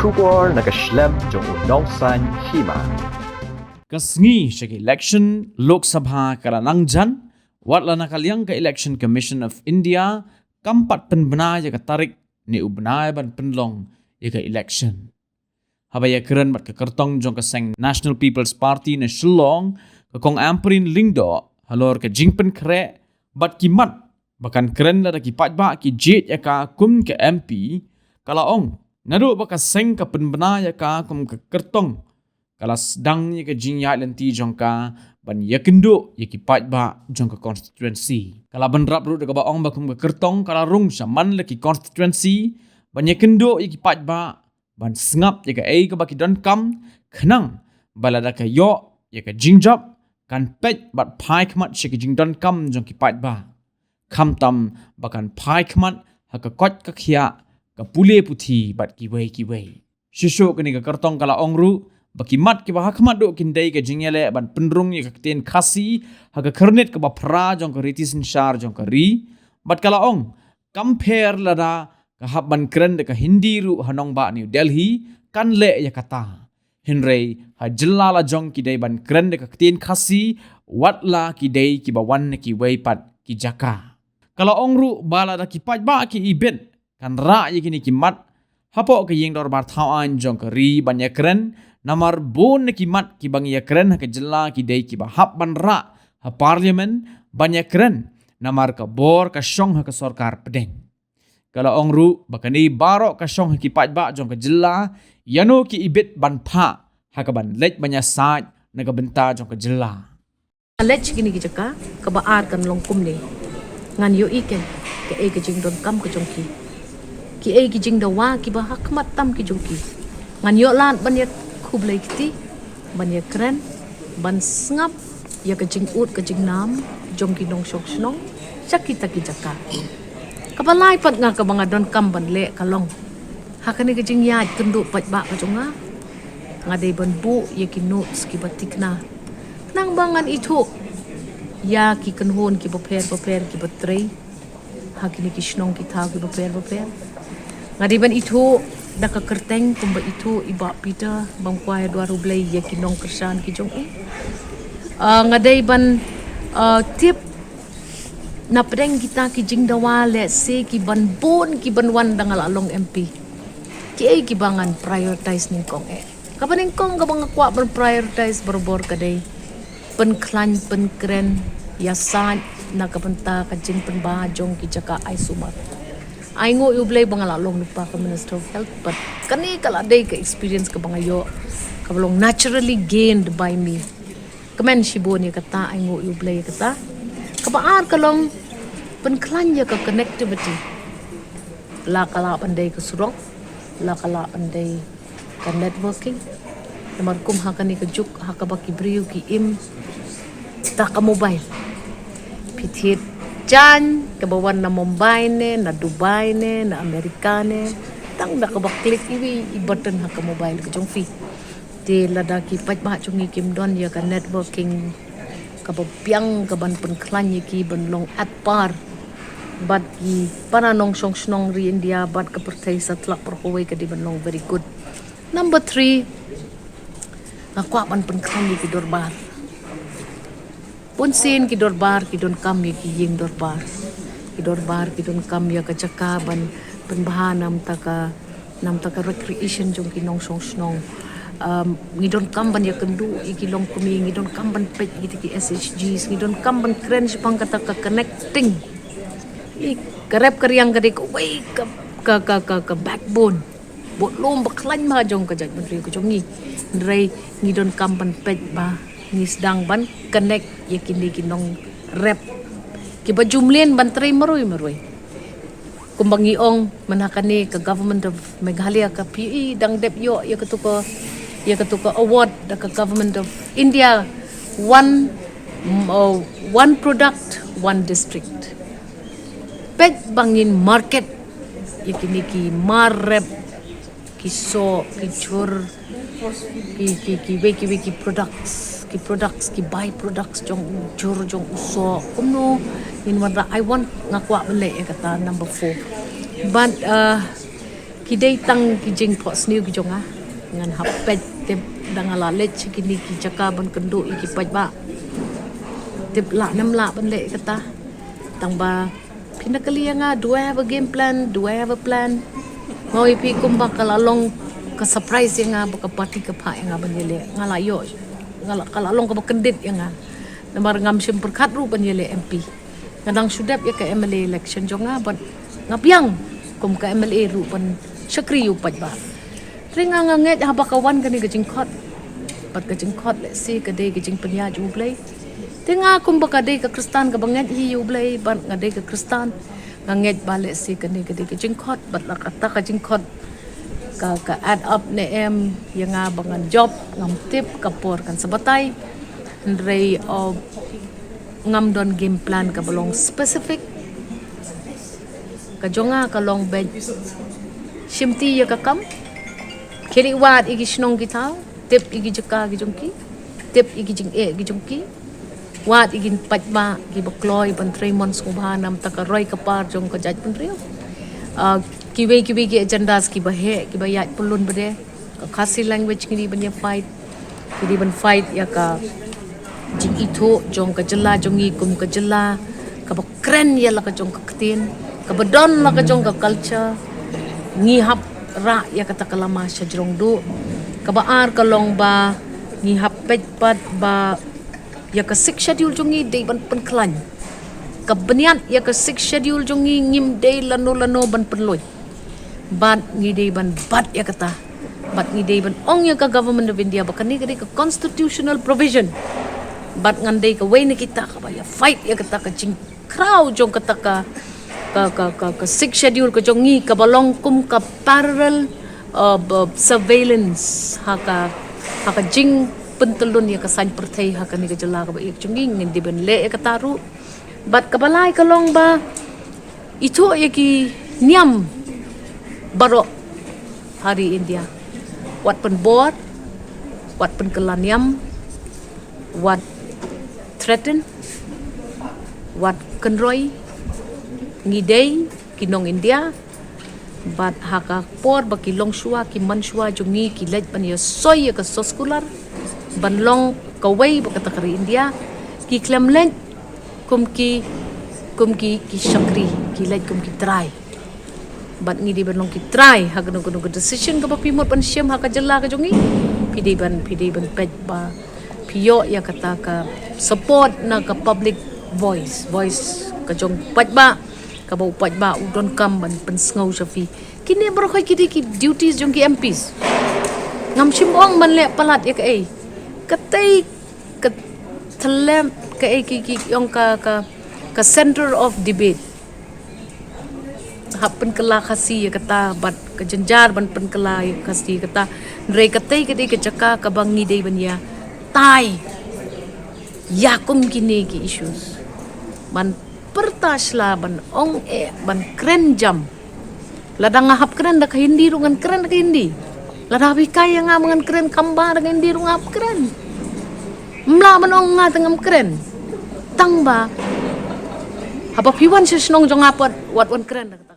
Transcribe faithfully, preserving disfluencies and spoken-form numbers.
Khubor na ka shlem jong u Nongsaiñ Hima. Ka sngi sha ka election Lok Sabha ka la nang jan, wat la na ka liang ka Election Commission of India kam pat pynbna ïa ka tarik ne u bnai ban pynlong ïa ka election. Haba ïakren bad ka kyrtong jong ka seng National People's Party na Shillong, ka Kong Ampareen Lyngdoh, halor ka jingpynkhreh bad ki mat ba kan kren lada ki paidbah ki jied ïa ka kum ka M P, ka la ong naduh ba ka seng ka pynbna ïa ka kum ka kyrtong, ka la sdang ïa ka jingïaid lynti jong ka ban ïakynduh ïa ki paidbah jong ka constituency. Ka la bynrap ruh da kaba ong ba kum ka kyrtong ka la rung sha man la ki constituency ban ïakynduh ïa ki paidbah, ban sngap ïa kaei kaba ki donkam, khnang ba lada ka ïoh ïa ka jingjop, kan peit bad phai khmat sha ka jingdonkam jong ki paidbah, khamtam ba kan phai khmat ha ka koit ka khiah, ka pule puthi bad kiwei kiwei. Shisha kane ka kyrtong ka la ong ruh ba ki mat kiba ha khmat duh kin dei ka jingïaleh ban pynrung ïa ka ktien Khasi ha ka khyrnit kaba phra jong ka riti synshar jong ka ri. Bad ka la ong, kam pher lada ka hap ban kren da ka Hindi ruh ha nongbah New Delhi, kan leh ïa kata. Hynrei ha jylla la jong ki dei ban kren da ka ktien Khasi, wat la ki dei kiba wan na kiwei pat ki jaka. Ka la ong ruh ba lada ki paidbah ki ibit, kan rah ïa kine ki mat hapoh ka ïing dorbar thaw aiñ jong ka ri ban ïakren, namar bun na ki mat kiba ngi ïakren ha ka jylla ki dei kiba hap ban rah ha Parliament ban ïakren, namar ka bor ka shong ha ka sorkar pdeng. Ka la ong ruh ba kane baroh ka shong ha ki paidbah jong ka jylla, ïano ki ibit ban phah ha kaban leit ban ïasaid na ka bynta jong ka jylla. Leit sha kine ki jaka, kaba ar kan long kumne. Ngan ïohi kein kaei ka jingdonkam ka jong ki, kiei ki jingdawa kiba ha khmat tam ki jong ki. Ngan ïoh lad ban ïakhublei kti, ban ïakren, ban sngap ïa ka jingud ka jingnam jong ki nongshong shnong sha kita ki jaka. Kaba lai pat nga kaba nga donkam ban leh ka long, ha kane ka jingïaid kynduh paidbah ka jong nga, nga dei ban buh ïa ki notes kiba thikna, khnang ba ngan ithuh ïa ki kynhun kiba pher ba pher kiba trei ha kine ki shnong ki thaw kiba pher ba pher. Nga dei ban ithuh da ka kyrteng kumba ithuh i Bah Peter, bam kwai dwar U Blei ïa ki nongkyrshan ki jong i. Ah, nga dei ban, ah, tip na pdeng kita ki jingdawa lehse ki ban bun ki ban wan da nga la long M P, kiei kiba ngan prioritize nyngkong eh. Kaba nyngkong kaba nga kwah ban prioritize barabor ka dei pynkhlaiñ pynkren ïasaid na ka bynta ka jingpynbha jong ki jaka ai sumar. Ai nguh ïa U Blei ba nga la long lypa ka Minister of Health, but kane ka la dei ka experience kaba nga ïoh, kaba long naturally gained by me. Kmen shibun ïa kata, ai nguh ïa U Blei ïa kata. Kaba ar ka long pynkhlaiñ ïa ka connectivity. La ka lah ban dei ka surok, la ka lah ban dei ka networking. Namar kum ha kane ka juk ha kaba ki briew ki im da ka mobile. Phi thied jaiñ kaba wan na Mumbai ne, na Dubai ne, na America ne, tang da kaba click iwei i button ha ka mobile ka jong phi. Te lada ki paidbah jong ngi kim don ïa ka networking kaba biang kaban pynkhlaiñ ïa ki ban long at par bad ki para nongshong shnong ri India bad ka pyrthei satlak, por kawei ka dei ban long very good. Number three, nga kwah ban pynkhlaiñ ïa ki dorbar. Bunsien ki dorbar ki donkam ïa ki ïing dorbar. Ki dorbar ki donkam ïa ka jaka ban pynbha namar ka, namar ka recreation jong ki nongshong shnong. Um, ngi donkam ban ïakynduh ïa ki longkmie, ngi donkam ban peit ïa ki S H Gs, ngi donkam ban kren shaphang kata ka connecting. I ka rep ka riang ka dei kawei ka, ka, ka, ka, ka backbone, bad lum bakhlaiñ ma jong ka jaitbynriew ka jong ngi. Hynrei ngi donkam ban peit ba ngi sdang ban connect ïa kine ki nongrep kiba ju mlien ban trei marwei marwei. Kumba ngi ong mynta kane ka Government of Meghalaya ka P U E dang dep ïoh ïa katu ka, ïa katu ka award da ka Government of India, one, mm, uh, one product, one district. Peit ba ngin market ïa kine ki mar rep, ki soh, ki jhur, ki, ki, kiwei kiwei ki products, ki products, ki by products jong u jhur, jong u soh. Kumno ngin wanrah? I want, nga kwah ban leh ïa kata number four. But, uh, Ki dei tang ki jingphohsniew ki jong nga. Ngan hap peit tip da nga la leit sha kine ki jaka ban kynduh ïa ki paidbah. Tip lah ne em lah ban leh kata. Tang ba phin da kylli ïa nga, do I have a game plan? Do I have a plan? Nga ong ïa phi kumba ka la long ka surprise ïa nga ba ka party ka phah ïa nga ban ïaleh. Nga la ïoh, nga la, ka la long kaba kyndit ïa nga. Namar ngam shym pyrkhat ruh ban ïaleh M P. Nga dang shu dep ïa ka M L A election jong nga bad nga biang kum ka M L A ruh ban shakri ïa u paidbah. Te nga, nga ngeit haba ka wan kane ka jingkhot, bad ka jingkhot lehse ka dei ka jingpynïaid U Blei. Te nga kumba ka dei ka Khristan kaba ngeit hi ïa U Blei, bad nga dei ka Khristan, nga ngeit ba lehse kane ka dei ka jingkhot, bad la kata ka jingkhot ka, ka add up ne em ïa nga ba ngan jop, ngam tip, ka por kan sa batai. Hynrei, oh, ngam don game plan kaba long specific. Ka jong nga ka long ban shimti ïa ka kam. Khie leit wad ïa ki shnong ki thaw, tip ïa ki jaka ki jong ki, tip ïa ki jingeh ki jong ki. Wad ïa ki paidbah kiba kloi ban trei mon sngewbha namar ka roi ka par jong ka jaitbynriew. Ah, kiwei kiwei ki agendas kiba heh, kiba ïaid pyllun bad ka Khasi language ngi dei ban ïa fight. Ngi dei ban fight ïa ka jingithuh jong ka jylla jong ngi kum ka jylla kaba kren ïa la ka jong ka ktien, kaba don la ka jong ka culture. Ngi hap rah ïa kata ka lama sha jrong duh. Kaba ar ka long ba ngi hap peit pat ba ïa ka Sixth Schedule jong ngi dei ban pynkhlaiñ. Ka bniat ïa ka Sixth Schedule jong ngi ngim dei lano lano ban pynluid. Bad ngi dei ban bat ïa kata. Bad ngi dei ban ong ïa ka Government of India ba kane ka dei ka constitutional provision. Bad ngan dei kawei na kita kaba ïa fight ïa kata ka jingkhraw jong kata ka, ka, ka, ka, ka Sixth Schedule ka jong ngi kaba long kum ka parallel, uh, ba, surveillance ha ka, ha ka jingpyntyllun ïa ka saiñ pyrthei ha kane ka jylla kaba ïeit jong ngi. Ngin dei ban leh ïa kata ruh. Bad kaba lai ka long ba ithuh ïa ki niam baroh ha ri India. Wat pynbor, wat pynkylla niam, wat threaten, wat kynroi. Ngi dei ki nong India. Bad ha ka por ba ki longshuwa, ki manshuwa jong ngi ki leit ban ïa soi ïa ka soskular ban long kawei bad kata ka ri India, ki khlem leit kum ki, kum ki, ki shakri, ki leit kum ki trai. Bad ngi dei ban long ki trai ha kano kano ka decision kaba phi mut ban shim ha ka jylla ka jong ngi. Phi dei ban, phi dei ban peit ba phi ïoh ïa kata ka support na ka public voice, voice ka jong u paidbah, kaba u paidbah u donkam ban pynsngew sha phi. Kine baroh ki dei ki duties jong ki M Ps. Ngam shym ong ban leh palat ïa kaei. Katei ka thlem kaei ki, ki ong ka, ka, ka center of debate. Hap pynkylla Khasi ïa kata bad ka jynjar ban pynkylla ïa Khasi ïa kata. Hynrei katei ka dei ka jaka kaba ngi dei ban ïa tai ïa kum kine ki issues. Ban pyrta sla, ban ong eh, ban kren jam. Lada nga hap kren da ka Hindi ruh ngan kren da ka Hindi. Lada hap hikai ïa nga ba ngan kren Khamba da ka Hindi ruh nga hap kren. Mla ban ong nga te ngam kren. Tang ba haba phi wan sha shnong jong nga pat wat wan kren da kata.